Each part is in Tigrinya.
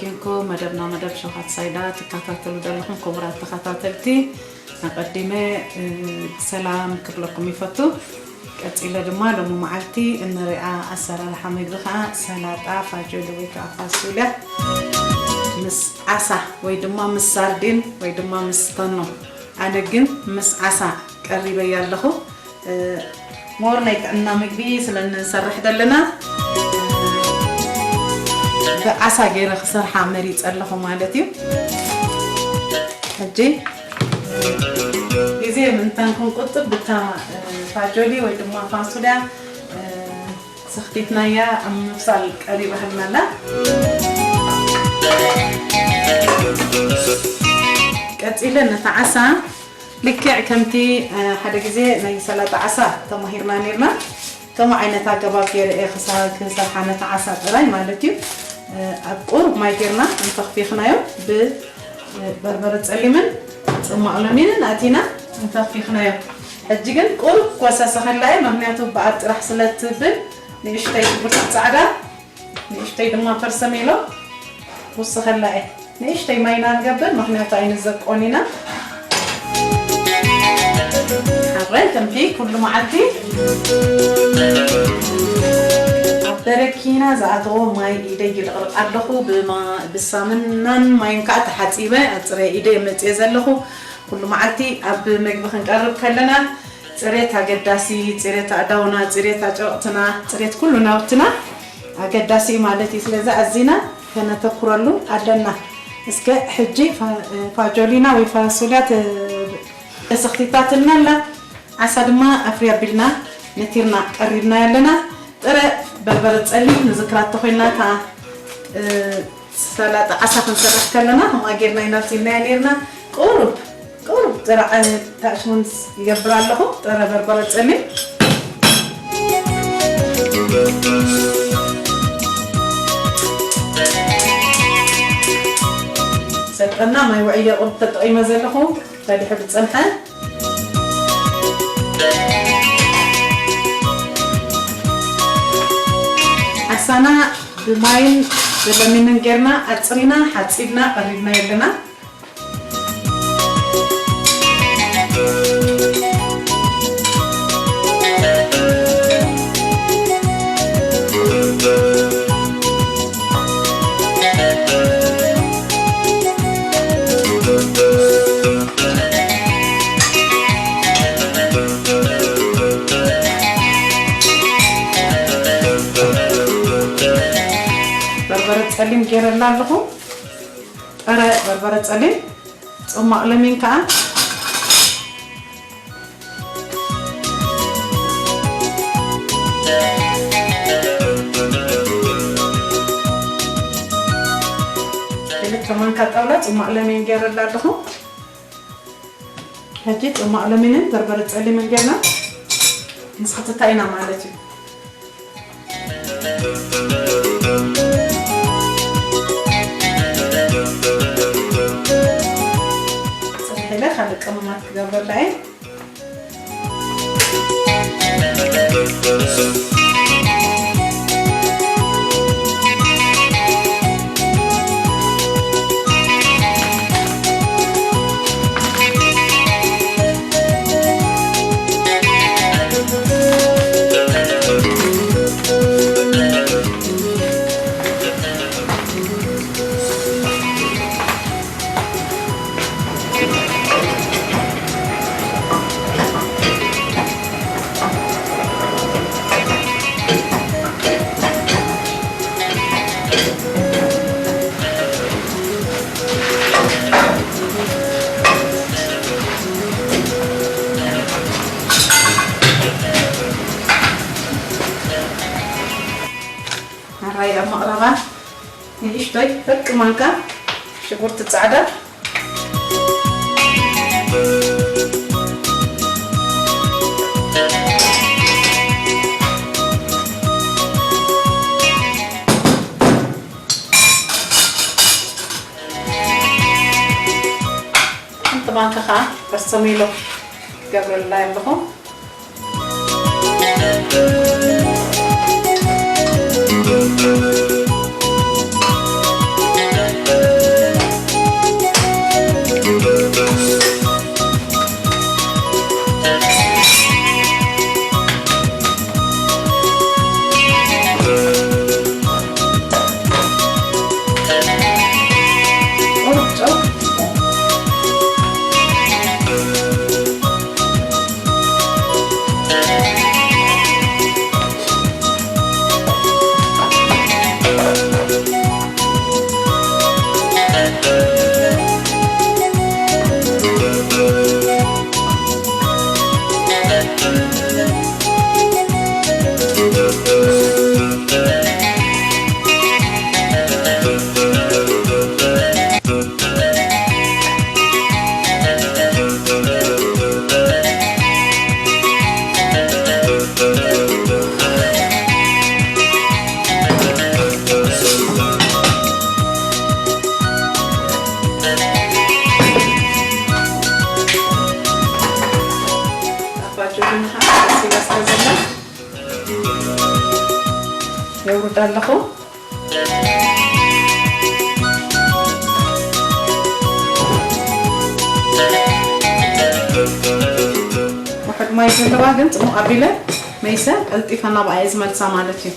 እንኮ መደብና መደብ ሸውሃት ሳይዳ ትከታተሉ ዘለኹም ክቡራት ተኸታተልቲ፣ ኣቐዲመ፣ እ፣ ሰላም ክብለኩም ይፈቱ። ቀጺለ ድማ ሎሚ መዓልቲ እንሪኣ ኣሰራርሓ ምግቢ ኸኣ ሰላጣ ፋጆሊ ወይ ከኣ ፋሱልያ ምስ ዓሳ ወይ ድማ ምስ ሳርዲን ወይ ድማ ምስ ተኖ። ኣነ ግን ምስ ዓሳ ቀሪበያ ኣለኹ። እ፣ ሞር ናይ ጥዕና ምግቢ ስለ እንሰርሕ ዘለና፣ ብዓሳ ገይረ ክሰርሓ መሪጸ ኣለኹ ማለት እዩ። ሕጂ ግዜ ምእንታን ክንቁጥብ ብታ፣ እ፣ ፋጆሊ ወይ ድማ ፋሱልያ፣ እ፣ ሰኽቲትናያ ኣብ ምብሳል ቀሪባህልና ኣላ። ቀጺለ ነታ ዓሳ ልክዕ ከምቲ፣ እ፣ ሓደ ግዜ ናይ ሰላጣ ዓሳ ተማሂርና ነይርና። ከምኡ ዓይነት ኣገባብ ገይረ እየ ክሳ-፣ ክሰርሓ ነታ ዓሳ ጥራይ ማለት እዩ። እ፣ ኣብ ቁሩብ ማይ ጌርና እንተኽፊኽናዮ ብ-፣ እ፣ በርበረ ጸሊምን ጽማቕ ለሚንን ኣቲና እንተኽፊኽናዮ። ሕጂ ግን ቁሩብ ኮሰሰ ከላ እየ፣ ምኽንያቱ ብኣብ ጥራሕ ስለ ትብል ንእሽተይ ሽጉርቲ ጻዕዳ ንእሽተይ ድማ ፐርሰሜሎ ውስኸላ እየ። ንእሽተይ ማይና ንገብር፣ ምኽንያቱ ኣይንዘቆን ኢና። ሓራይ ከምቲ ኩሉ መዓልቲ ኣብ በረኪና ዝኣተዎ ማይ ኢደይ ይልቕልቕ ኣለኹ። ብማ-፣ ብሳሙናን ማይን ከዓ ተሓፂበ፣ ኣፅረ ኢደይ መፅየ ዘለኹ። ኩሉ መዓልቲ ኣብ ምግቢ ክንቀርብ ከለና ፅሬት ኣገዳሲ፣ ፅሬት ኣእዳውና፣ ፅሬት ኣጨቕትና፣ ፅሬት ኩሉ ናውትና ኣገዳሲ እዩ ማለት እዩ። ስለዚ ኣዚና ከነተኩረሉ ኣለና። እስከ ሕጂ ፋ-፣ ፋጆሊና ወይ ፋሶልያ ተ-፣ ተሰኽቲታትና ኣላ። ዓሳ ድማ ኣፍሪ ኣቢልና ነቲርና ቀሪብና ኣለና። ጥረ በርበረ ጸሊም ንዝክራ ተኾይና እታ፣ እ፣ ሰላጣ ዓሳ ክንሰርሕ ከለና ከምኣ ጌርና ኢና ኣብሲልናያ ኔርና። ቁሩብ፣ ቁሩብ ጥረ፣ እ፣ ታሽሙን ይገብር ኣለኹ። ጥረ በርበረ ጸሊም። ሰጠና ማይ ውዕየ ቁሩብ ተጠቒመ ዘለኹ። ፈሊሑ ዝጸንሐ ዓሳና ብማይን ብለሚንን ጌርና ኣጽሪና ሓጺብና ቀሪብና የለና። በርበረ ጸሊም ጌረላ ኣለኹ። ጥረ በርበረ ጸሊም፣ ጽማቕ ለሚን ከኣ ክልተ ማንካ ጣውላ ጽማቕ ለሚን ጌረላ ኣለኹ። ሕጂ ጽማቕ ለሚንን በርበረ ጸሊምን ጌርና ንስኽትታ ኢና ማለት እዩ። ጽንሕ ኢለ ካልእ ቀመማት ክገብረላ እየ። ኣራይ ኣብ መቕረባ ንእሽቶይ ፍርቂ ማንካ ሽጉርቲ ጻዕዳ፣ ሓንቲ ማንካ ኸዓ በርሰሜሎ ክገብረላ ኣለኹ። ኣለኹ። ውሑድ ማይ ዘለዋ ግን ጽሙቕ ኣቢለ መይሰ ቀልጢፈ ናብኣ እየ ዝመልሳ ማለት እዩ።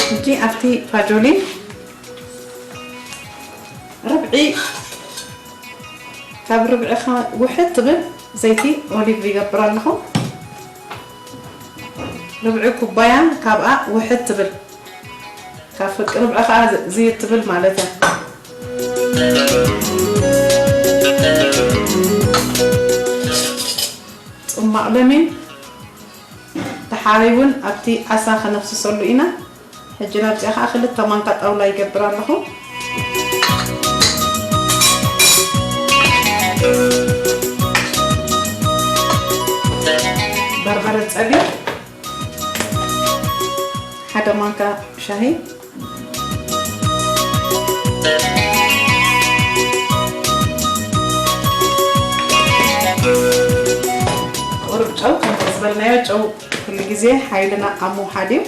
ሕጂ ኣብቲ ፋጆሊ ርብዒ፣ ካብ ርብዒ ኸ ውሕድ ትብል ዘይቲ ኦሊቭ ይገብር ኣለኹ። ርብዒ ኩባያ ካብኣ ውሕድ ትብል፣ ካብ ፍርቂ ርብዒ ኸዓ ዝይድ ትብል ማለት እያ። ጽማቕ ለሚን ደሓረይ እውን ኣብቲ ዓሳ ከነፍስሰሉ ኢና። ሕጂ ናብዚኣ ኸዓ ክልተ ማንካ ጣውላ ይገብር ኣለኹ። በርበረ ጸሊም ሓደ ማንካ ሻሂ። ቁሩብ ጨው፣ ከምቲ ዝበልናዮ ጨው ኩሉ ግዜ ሓይልና ኣብ ምውሓድ እዩ።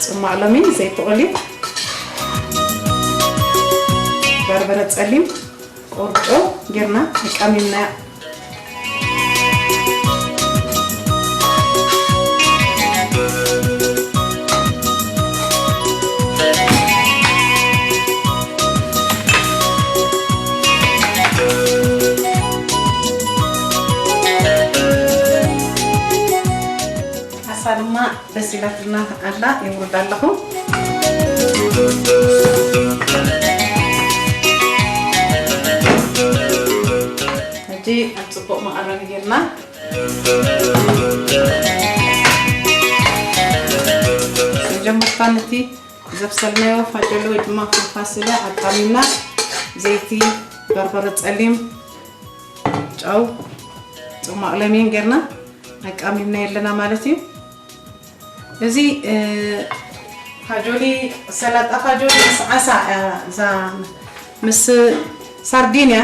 ጽማቕ ለሚን፣ ዘይቲ ኦሊቭ፣ በርበረ ጸሊም፣ ቁሩብ ጨው ጌርና ኣቃሚምናያ። ዓሳ ድማ በሲላትና ኣላ፣ የውርዳ ኣለኹ። ሕጂ ኣብ ጽቡቕ መቐረቢ ጌርና መጀመርታ ነቲ ዘብሰልናዮ ፋጆሎ ወይ ድማ ፋስለ ኣቃሚምና ዘይቲ፣ በርበረ ጸሊም፣ ጨው፣ ጽማቕ ለሚን ጌርና ኣቃሚምና የለና ማለት እዩ። እዚ፣ እ፣ ፋጆሊ፣ ሰላጣ ፋጆሊ ምስ ዓሳ፣ እ፣ እዛ ምስ ሳርዲንያ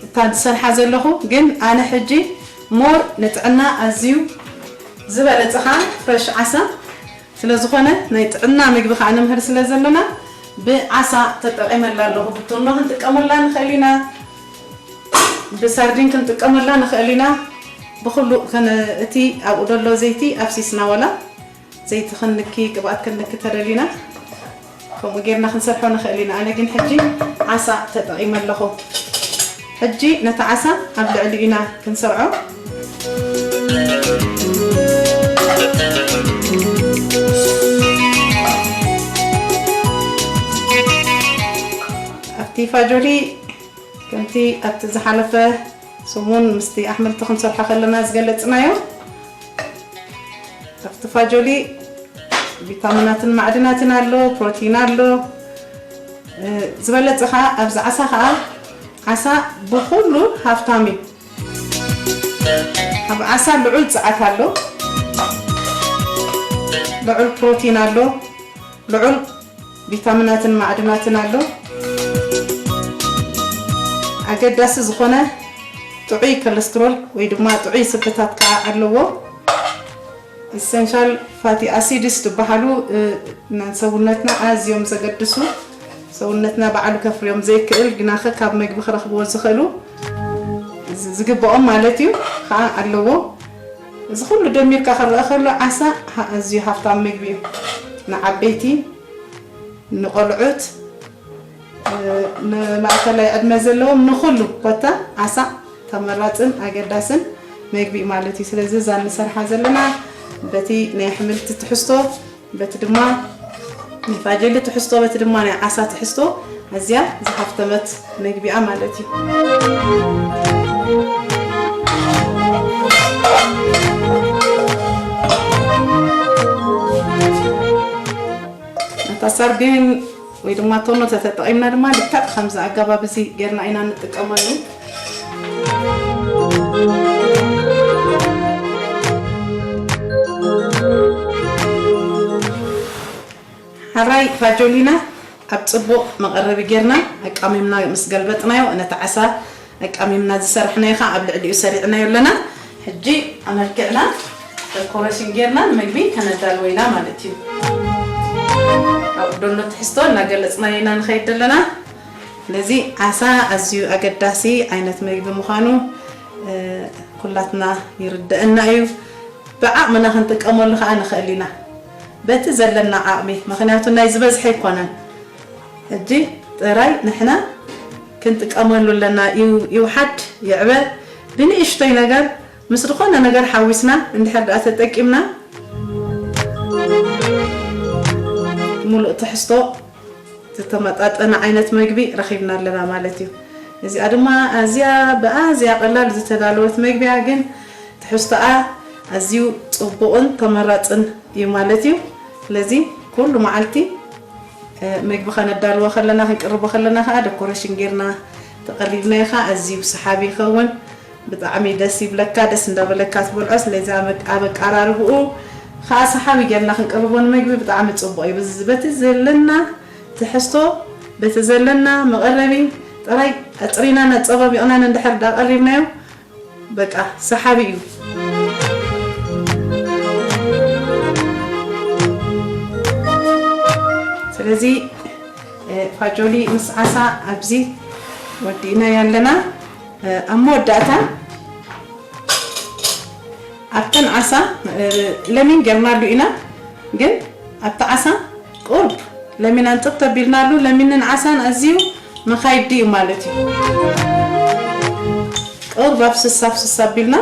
እታ ዝሰርሓ ዘለኹ፣ ግን ኣነ ሕጂ ሞር ንጥዕና ኣዝዩ ዝበለጸ ኸኣ ፍረሽ ዓሳ ስለ ዝኾነ፣ ናይ ጥዕና ምግቢ ኸኣ ነምህር ስለ ዘለና፣ ብዓሳ ተጠቒመላ ኣለኹ። ብቱኖ ክንጥቀመላ ንኽእል ኢና። ብሳርዲን ክንጥቀመላ ንኽእል ኢና። ብኹሉ ከነ-፣ እቲ ኣብኡ ዘሎ ዘይቲ ኣፍሲስና ዋላ ዘይቲ ክንልኪ፣ ቅብኣት ክንልኪ ተደሊና፣ ከምኡ ጌርና ክንሰርሖ ንኽእል ኢና። ኣነ ግን ሕጂ ዓሳ ተጠቒመ ኣለኹ። ሕጂ ነቲ ዓሳ ኣብ ልዕሊኡ ኢና ክንሰርዖ። ኣብቲ ፋጆሊ ከምቲ ኣብቲ ዝሓለፈ ሰሙን ምስቲ ኣሕምልቲ ክንሰርሖ ከለና ዝገለጽናዮ፣ ኣብቲ ፋጆሊ ቪታሚናትን ማዕድናትን ኣሎ፣ ፕሮቲን ኣሎ። እ፣ ዝበለጸ ኸኣ ኣብዚ ዓሳ ኸኣ፣ ዓሳ ብኹሉ ሃፍታም እዩ። ኣብ ዓሳ ልዑል ጸዓት ኣሎ፣ ልዑል ፕሮቲን ኣሎ፣ ልዑል ቪታሚናትን ማዕድናትን ኣሎ። ኣገዳሲ ዝኾነ ጥዑይ ኮለስትሮል ወይ ድማ ጥዑይ ስብታት ከዓ ኣለዎ። ኢሰንሻል ፋቲ ኣሲድስ ዝበሃሉ፣ እ፣ ንሰውነትና ኣዝዮም ዘገድሱ፣ ሰውነትና ባዕሉ ከፍርዮም ዘይክእል ግናኸ ካብ መግቢ ክረኽብዎ ዝኽእሉ ዝ-፣ ዝግብኦም ማለት እዩ፣ ከዓ ኣለዎ። እዚ ኩሉ ደሚርካ ክረአ ከሎ ዓሳ ሃ-፣ ኣዝዩ ሃፍታም ምግቢ እዩ። ንዓበይቲ፣ ንቆልዑት፣ እ፣ ንማእከላይ ዕድመ ዘለዎም፣ ንኹሉ ኮታ ዓሳ ተመራጽን ኣገዳስን መግቢ እዩ ማለት እዩ። ስለዚ እዛ እንሰርሓ ዘለና በቲ ናይ ኣሕምልቲ ትሕዝቶ፣ በቲ ድማ ናይ ፋጀሊ ትሕዝቶ፣ በቲ ድማ ናይ ዓሳ ትሕዝቶ ኣዝያ ዝሃፍተመት መግቢ እያ ማለት እዩ። ሳርዲን ወይ ድማ ቶኖ ተተጠቒምና ድማ ልክዕ ከምዚ ኣገባብ እዚ ጌርና ኢና ንጥቀመሉ። ሓራይ ፋጆሊና ኣብ ጽቡቕ መቐረቢ ጌርና ኣቃሚምና ምስ ገልበጥናዮ፣ ነቲ ዓሳ ኣቃሚምና ዝሰርሕናዮ ኸዓ ኣብ ልዕሊኡ ሰሪዕናዮ ኣለና። ሕጂ ኣመልኪዕና ደኮሬሽን ጌርና ንምግቢ ከነዳልዎ ኢና ማለት እዩ። ኣብ ደሎ ትሕዝቶ እናገለጽናዮ ኢና ንኸይድ ዘለና። ስለዚ ዓሳ ኣዝዩ ኣገዳሲ ዓይነት ምግቢ ምዃኑ፣ እ፣ ኩላትና ይርደአና እዩ። ብዓቕምና ክንጥቀመሉ ኸዓ ንኽእል ኢና። በቲ ዘለና ዓቕሚ፣ ምኽንያቱ ናይ ዝበዝሐ ኣይኮነን። ሕጂ ጥራይ ንሕና ክንጥቀመሉ ኣለና። ይው-፣ ይውሓድ፣ ይዕበ፣ ብንእሽቶይ ነገር፣ ምስ ዝኾነ ነገር ሓዊስና እንድሕር ደኣ ተጠቂምና፣ ሙሉእ ትሕዝቶ ዝተመጣጠነ ዓይነት መግቢ ረኺብና ኣለና ማለት እዩ። እዚኣ ድማ ኣዝያ፣ ብኣዝያ ቀላል ዝተዳለወት መግቢ እያ፣ ግን ትሕዝቶኣ ኣዝዩ ጽቡቕን ተመራጽን እዩ ማለት እዩ። ስለዚ ኩሉ መዓልቲ፣ እ፣ መግቢ ከነዳልዎ ከለና፣ ክንቅርቦ ከለና ከኣ ደኮሬሽን ጌርና ተቐሪብናዮ ከኣ ኣዝዩ ሰሓቢ ይኸውን። ብጣዕሚ ደስ ይብለካ፣ ደስ እንዳበለካ ትበልዖ። ስለዚ ኣብ፣ ኣብ ኣቀራርብኡ ከኣ ሰሓቢ ጌርና ክንቅርቦ ንመግቢ ብጣዕሚ ጽቡቕ እዩ። በዚ፣ በቲ ዘለና ትሕዝቶ፣ በቲ ዘለና መቐረቢ ጥራይ ኣጽሪናን ኣጸባቢቕናን እንድሕር ዳቐሪብናዮ፣ በቃ ሰሓቢ እዩ። ስለዚ፣ እ፣ ፋጆሊ ምስ ዓሳ ኣብዚ ወዲእናዮ ኣለና። እ፣ ኣብ መወዳእታ ኣብተን ዓሳ፣ እ፣ ለሚን ጌርናሉ ኢና፣ ግን ኣብቲ ዓሳ ቁሩብ ለሚን ኣንጥብ ተቢልናሉ። ለሚንን ዓሳን ኣዝዩ መኻይዲ እዩ ማለት እዩ። ቁሩብ ኣብ ስሳ፣ ኣብ ስሳ ኣቢልና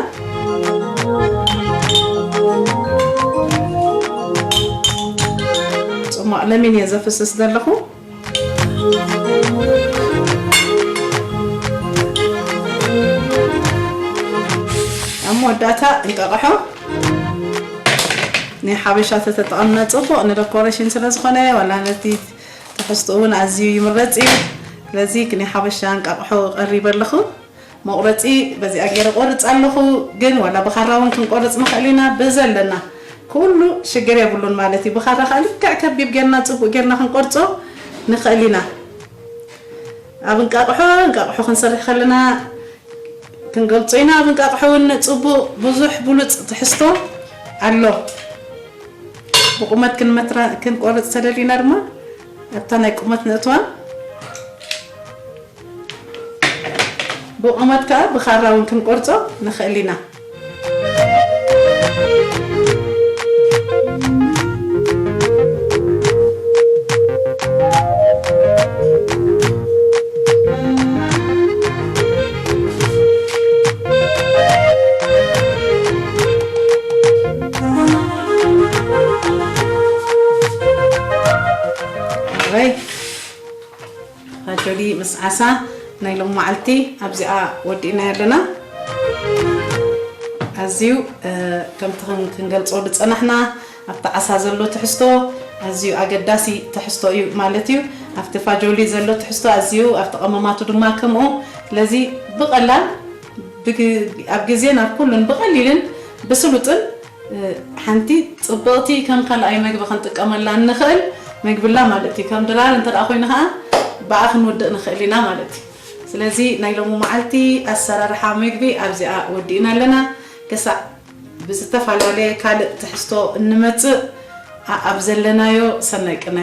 ጽማቕ ለሚን እየ ዘፍስስ ዘለኹ። ኣብ መወዳእታ እንቃቕሖ ናይ ሓበሻ ተተጠቐምና ጽቡቕ ንደኮሬሽን ስለ ዝኾነ፣ ዋላ ነቲ ትሕዝትኡ እውን ኣዝዩ ይምረጽ እዩ። ስለዚ ናይ ሓበሻ እንቃቕሖ ቀሪበ ኣለኹ። መቑረጺ በዚኣ ገይረ ቆርጽ ኣለኹ፣ ግን ዋላ ብኻራ እውን ክንቆርጽ ንኽእል ኢና። ብዘለና ኩሉ ሽግር የብሉን ማለት እዩ። ብኻራ ከዓ ልክዕ ከቢብ ጌርና ጽቡቕ ጌርና ክንቆርጾ ንኽእል ኢና። ኣብ እንቃቕሖ፣ እንቃቕሖ ክንሰርሕ ከለና ክንገልጾ ኢና። ኣብ እንቃቕሖ እውን ጽቡቕ ብዙሕ ብሉጽ ትሕዝቶ ኣሎ። ብቑመት ክንመትራ፣ ክንቆርጽ ተደሊና ድማ ኣብታ ናይ ቁመት ነእትዋ። ብቑመት ከኣ ብኻራ እውን ክንቆርጾ ንኽእል ኢና። ኣይ፣ ፋጆሊ ምስ ዓሳ ናይ ሎሚ መዓልቲ ኣብዚኣ ወዲእናዮ ኣለና። ኣዝዩ፣ እ፣ ከምቲ ክን-፣ ክንገልጾ ዝጸናሕና፣ ኣብቲ ዓሳ ዘሎ ትሕዝቶ ኣዝዩ ኣገዳሲ ትሕዝቶ እዩ ማለት እዩ። ኣብቲ ፋጆሊ ዘሎ ትሕዝቶ ኣዝዩ፣ ኣብቲ ቀመማቱ ድማ ከምኡ። ስለዚ ብቐላል፣ ብግ-፣ ኣብ ግዜን ኣብ ኩሉን ብቐሊልን ብስሉጥን፣ እ፣ ሓንቲ ጽብቕቲ ከም ካልኣይ መግቢ ክንጥቀመላ እንኽእል መግቢ ኣላ ማለት እዩ። ከም ድራር እንተ ደኣ ኮይኑ ኸኣ ብኣ ክንወድእ ንኽእል ኢና ማለት እዩ። ስለዚ ናይ ሎሚ መዓልቲ ኣሰራርሓ መግቢ ኣብዚኣ ወዲእና ኣለና። ክሳዕ ብዝተፈላለየ ካልእ ትሕዝቶ እንመጽእ፣ ኣ-፣ ኣብ ዘለናዮ ሰናይ ቅነ።